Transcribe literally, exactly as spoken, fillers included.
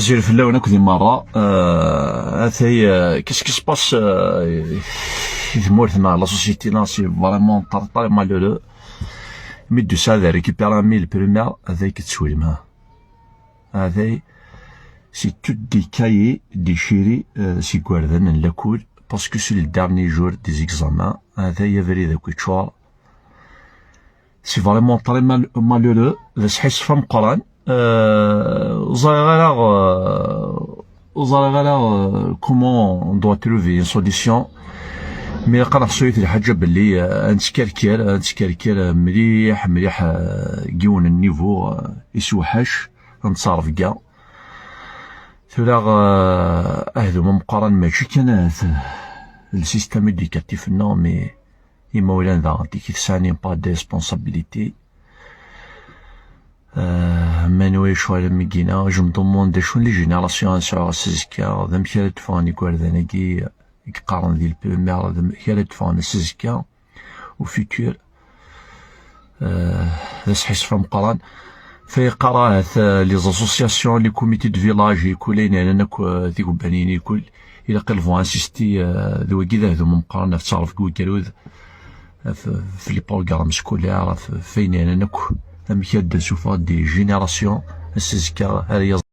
Azul fell-awen akk di merra. Euh, atay, euh, qu'est-ce qui se passe, euh, i tmurt-nneɣ, la société-nneɣ, c'est vraiment très, très malheureux. Mi d-tusa ad récupérer mille primaire, atay k-tettwilem, ha? Atay, c'est tout des cahiers déchirés, euh, seg igerdan n lakul, parce que c'est le dernier jour des examens. Atay, abrid akk yeččur. C'est vraiment très mal-, malheureux, d asḥissef ameqqran. Euh, ẓriɣ ara, euh, ẓriɣ ara, euh, comment on doit trouver une solution. Mi ilaq ad neḥṣu yiwet lḥaǧa belli, euh, ad nettkerkir, ad nettkerkir, euh, mliḥ, mliḥ, euh, deg yiwen n niveau, euh, isewḥac, ad nettɛerf deg-a. Tura, euh, ahdum ameqqran mačči kan ahat, euh, le système éducatif-nneɣ, mais imawlan daɣen tigi tesɛan une part de responsabilité. Euh, manwa yecɣal am igina, je me demande d acu n les générations ad nesɛu ass azekka, d amek ara d-ffɣen igerdan-agi i yeqqaren di le primaire, d amek ara d-ffɣen ass azekka, au futur. Euh, d asḥissef ameqqran. Fa yeqqar ahat, euh, les associations, les comités de village, ikul ayen yeɛnan akk, euh, tigubbanin, ikul ilaq ad lbu insisti, euh, d wagi d ahdum ameqqran ɣef ttaɣref deg ugarud, ɣef, ɣef les programmes scolaires, ɣef, ɣef ayen yeɛnan akk amek ad d-nessufeɣ des générations ass azekka ara yaẓ-